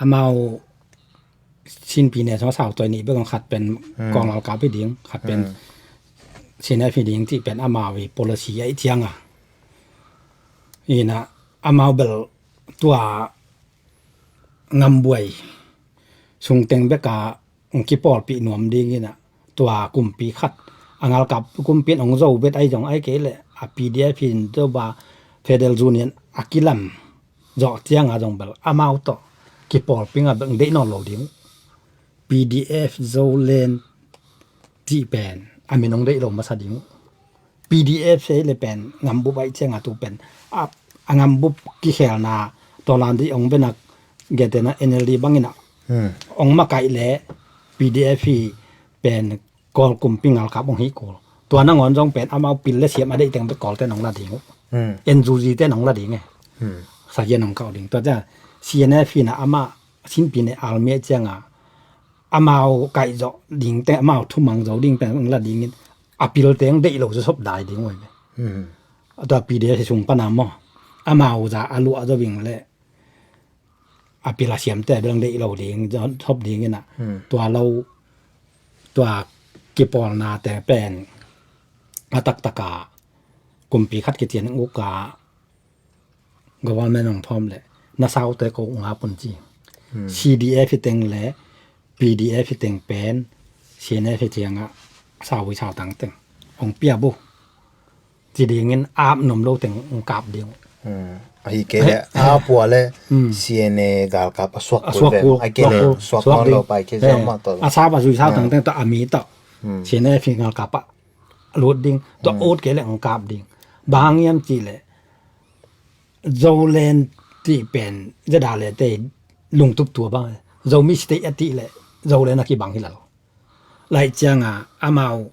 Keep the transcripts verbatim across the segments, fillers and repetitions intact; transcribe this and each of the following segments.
amau Sinpi ne sung a sau toi nih bek hong khat pen Kawl ngalkap hi ding, khat pen C N F hi ding cih pen amau i policy ahi cianga. Ina amau bel tua ngambuai sungteng beka kipawlpih nuam ding ina tua kumpi khat a ngalkap kumpi in hong zo bet ahi zong ahi kei leh a P D F in Zoba Federal Union a kilam zawh cianga zong bel amau tawh kipawlpinga bek deih nawn lo ding uh. P D F Zoland cih pen a min hong deih lo masa ding uh. P D F sei le pen ngambup aih cianga tu pen a, a ngambup kikhelna tawlan dih hong benak getena N L D bangina hong makaih le P D F hi pen Kawl kumpi ngalkap hong hi kul. Tua nangawn zong pen amau pil le siam a deih teng bek Kawl ten hong la ding uh. N U G ten hong la ding e. Sagian hong kauh ding. Tua ciang C N F hina amah sinpi ne almi aih cianga amau kaih zawh ding teng amau thumang zo ding pen hong la dingin a pil teng deih lo sop dai ding uh. Tua P D F sung pana maw amau za a luah zo bing le a pil a siamte a bilang deih lo ding, thop ding ina. Tua lo, tua kipawlnate pen a taktaka kumpi khat kician uka government hong phawm le na saute ko unga pun ci. C D F hi teng le P D F hi teng pen C N F hi cianga sau hi sau tang teng hong pia bu. Ci dingin ap nuam lo teng kap ding. Ahi kei le a pua le C N A galkap a suak kul ve. Ahi kei le suak nawn lo pai kei ziau mah tawh a sap a zui sau tang teng tawh a mi tawh C N A fi galkap a lut ding tawh ut kei le kap ding. Bang hang hiam cih le Zoland tih pen zeda le te lungtup tua bang Zomi state a tih le Zoland a kibang hi lalo. Laih cianga amau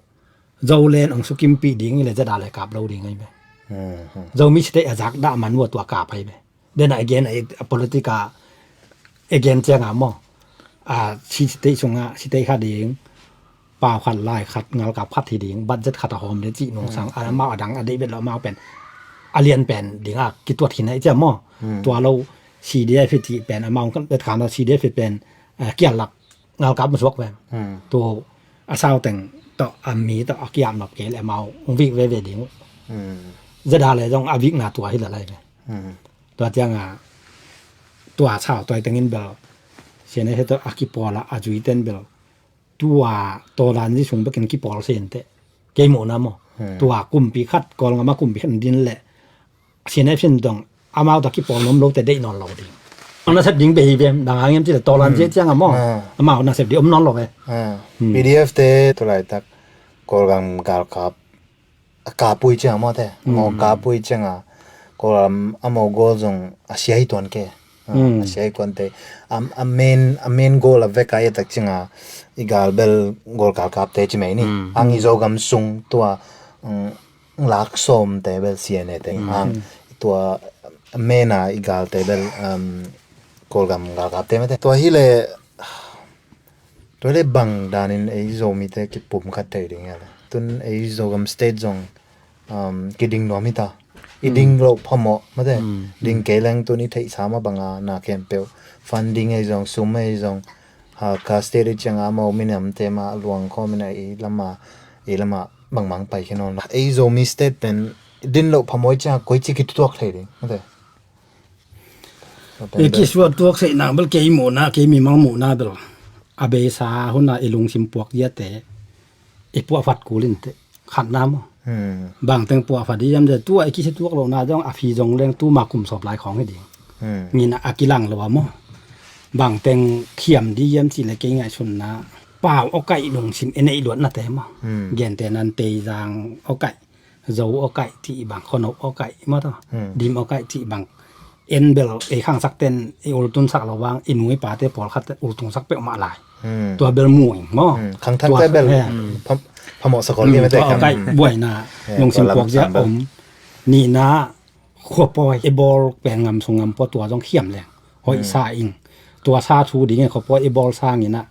Zoland hong sukimpih ding hi le zeda le kap lo ding ahi ve. Zomi sitei a zak dah man ua tua kap ahi ve. Dena again a politika again cianga maw a sitei sunga sitei kha ding pau khat lai khat ngalkap khat hi ding budget khat a hawm ding cih nungsang amau a dang a deih bet lo amau pen a lian pen dinga kituat khin ahi cia maw. Tua lo C D F hi cih pen amau kan bet khan lo C D F hi pen kial lak ngalkap masuak ve. Tu a sau teng tawh a mi tawh a kiam nop kei le amau hong vik veve ding uh. Zeda le zong a vikna tua hi lalai ve. Tua cianga tua sau toi tengin bel sian a he tawh a kipawl a a zui ten bel tua tawlan zi sung bekin kipawl sian teh kei muhna maw. Tua kumpi khat Kawlngam a kumpi khat din le sian a he fin dong amau ta kipawl nuam lo te deih nawn lo ding. Amau nasep ding behi vem dang hangem cile tawlan zi cianga maw. Amau nasep ding om nawn lo ve. P D F te tulaitak Kawlgam galkap a kapui cianga maw te. Amau kapui cianga Kawlgam amau gol zong a sia hi tuan ke. A sia hi kuante a main a main gol a veka i tak cianga i gal bel gol galkapte ci mai ni. Ang i Zogam sung tua lak sawmte bel C N A te ang tua mena i galte bel Kawlgam galkapte mate. Tua hi le tua hi le bang danin ei Zomite kipum khat thei ding ia le tun ei Zogam state zong kiding nuam hita. I ding loh phamawh mate. Ding kei leng tun i theihsa mah banga na khempeuh funding ei zong sum ei zong Hakha state i cianga amau minamte mah luang khawm ina ei lama ei lama bangmang pai khe nawn lo. Ei Zomi state pen din loh phamawh i cianga koici kitutuak thei ding mate. I kisuah tuak seihna bel kei muhna kei mimal muhna bel a beisa huna i lungsim puak ziate i puah fat kulin te khatna maw. Bangteng puah fat i yam de tua i kisi tuak lohna zong a fi zong leng tuma kum sawp lai khawng hi ding. Ngina a kilang lo a maw. Bangteng khiam di yam cih le kei ngaihsunna pau awkaih lungsim i neih luatnate maw. Gente nan teizang awkaih Zo awkaih cih bang khonop awkaih maw taw. Dim awkaih cih bang en bel ei khangsak ten i ultunsak lo vang i nu i pate pawlkhat ten ultunsak peuhmah lai. Tua bel mu ing maw. Khangthakte bel phamawhsak awkaih buaina lungsim puak zia om. Nihna khuapawi i bawl pen ngam sung ngam pua tua zong khiam leng hoih sa ing. Tua sa thu dingin khuapawi i bawl sanginah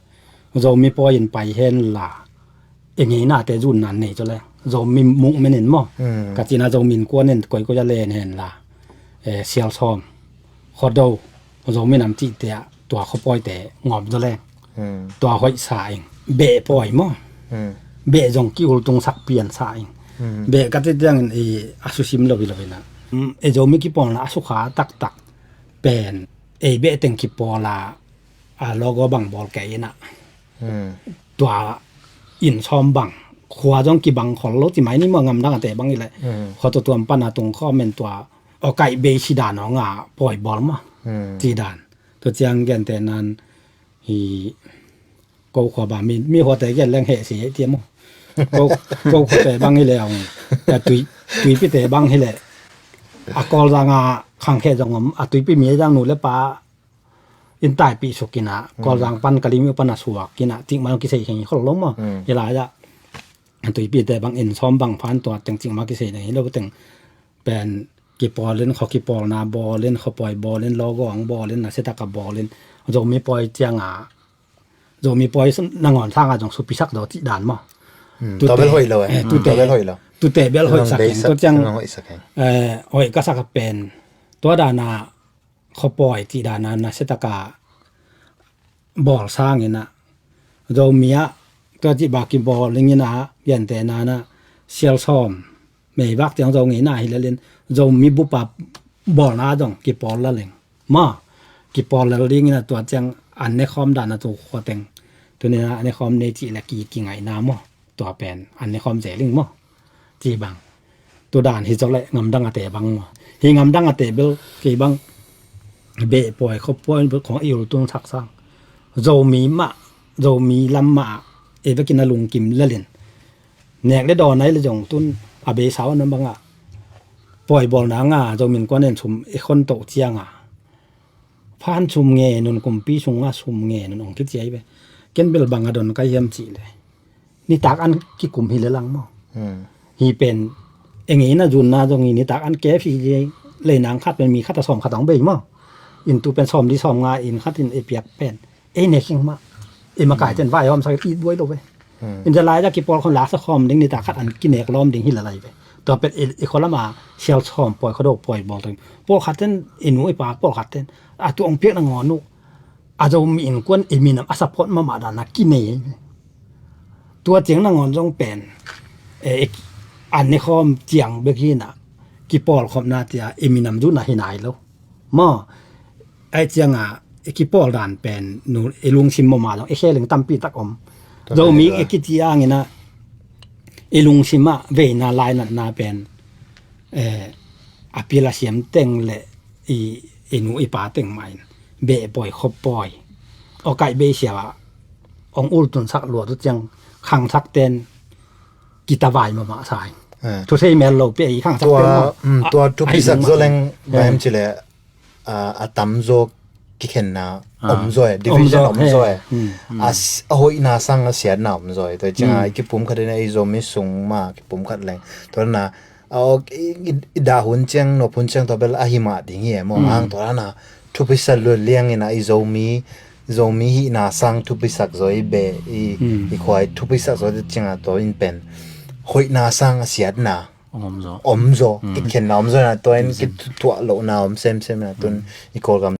Zomi pawi in pai hen la i ngeinate zunna nei cu le Zomi movement in maw. Ka cina Zomi in kuan in koikoi a len hen la Sialsawm, Khuado, Zomi nam cihte ah tua khuapawite ngawm zaw leng. Hmm. Tua hoihsa ing. Beh pawi maw. Hmm. Beh zong ki-ultungsak piansa ing. Hmm. Beh ka cih ciangin i a susim lo hi lo inah. Hmm, e Zomi kipawlna a sukha taktak pen ei beh teng kipawl a, a logo bang bawl kei inah. Hmm. Tua inn sawm bang khua zong kibang khol lo ci mai ni maw, ngamdang a te bang hi leh. Hmm. Khua tuamtuam pan a tung khawm in tua awkaih bei si dan aw nga pawi bawl maw. Hmm. Ci dan. Tua ciang gentehna in hi ko khua bang mi, mi huate gen leng heh si heh tiam maw. Ko, ko khuate bang hi leh ong, a tui, tuipite bang hi leh a Kawlzang a khangkhe zong om, a tuipi mi a zang nu le pa in taipih suk inah, hmm, Kawlzang pan Kalemyo pan a suak inah, cik man kisei kheng khol lo maw. Hmm. Hi lai ah a tuipite bang inn sawm bang phan tua teng cik man kisei ding hi lo teng pen kipawlin, khua kipawlna bawlin, khuapawi bawlin, logo ang bawlin, nasia taka bawlin, Zomi pawi cianga, Zomi pawi nangawn sanga zong supisak zaw cih dan maw. Hmm, tute, tua bel hoih lo eh. Eh, hmm, tute, tua bel hoih lo. Tute bel hoihsak ing. Tua ciang, hoihsak ing. Eh, hoih ka sak a pen tua dana khuapawi cih dana nasia taka bawl sang inah, Zomi ah tua cih bang kibawl ding inah, gentehna inah sial sawm meivak ciang Zo ngeina hi lel in, Zomi bup a bawlna zong kipawl lel ing. Maw, kipawl lel ding inah tua ciang an ne khawm dana tu khua teng. Tuni inah an ne khawm nei cih leh ki, kingaihna maw. Tua pen an ne khawm zel ing maw. Ci bang. Tua dan hi zaw leh ngamdang a te bang maw. Hi ngamdang a te bel kei bang beh pawi, khuapawi bel khong i ultungsak sang. Zomi mah, Zomi lam mah, e bekin a lungkim lel in. Nek le dawn ai le zong tun a beisa a na bangah pawi bawlna nga Zomi Innkuan in sum e khon toh cianga. Phan sum ngen un, kumpi sunga sum ngen un ong kiciai ve. Ken bel bang a don ka hiam cih leh nitak an kikum hi le lang maw. Hmm. Hi pen eng ei na zunna zong hi nitak an kef hi le, lei nang khat pen mi khat a sawm khat ong bei maw. Inn tu pen sawm li sawm nga inn khat in e piak pen ei nek hing mah. I makaite in vai hawm sak it buai lo ve. Hmm. In zalai za kipawl khawm laksa khawm ding nitak khat an kinek lawm ding hi lalai ve. Tua pen i, i khualam a sial sawm pawi, khuado pawi bawl teng. Pawlkhat ten i nu i pa pawlkhat ten a tu ong piak nangawn uh a Zomi Innkuan i minam a support mahmah dana kinei. Tua ciang nangawn zong pen, eh, an ne khawm ciang bek hi inah kipawl khawmna tia i minam zuna hi nai lo. Maw, ai cianga i kipawl dan pen nu i lungsim mawh mah zong i khe leng tampi tak om. Tua Zomi pen i kiti ang inah i lungsim ah veina lainatna pen, eh, a pil a siam teng le i, i nu i pa teng mah in beh pawi, khuapawi, awkaih bei sia ah ong ultunsak lua tu ciang khangsak ten kitavai mahmah sa ing. Eh. Thusei mel lo pia i khangsak tua, ten maw. Mm, a, tua a thupisak hing zaw mah leng, eh, bang em cih leh, a, a tamzaw kikhenna, ah, om zaw e, om division zaw, om zaw e. Hmm, hmm. A s-, a hoihna sang a siatna om zaw e. Tua cianga, hmm, i kipum khat in a i Zomi sung mah kipum khat leng. Tua na, a, i, i, i dah hun ciang, nop hun ciang tua bel a hi mah ding hi e maw. Hmm. Hang tua na, thupisa luat liang inah i Zomi, Zomi hihna sang thupisak zaw i beh, i, hmm, i khua i thupisak zaw te cianga tua in pen hoihna sang a siatna. Om zaw. Om zaw. Hmm. Kikhenna om zaw na tua in, hmm, kithuah lohna om semsem na tun, hmm, i Kawlgam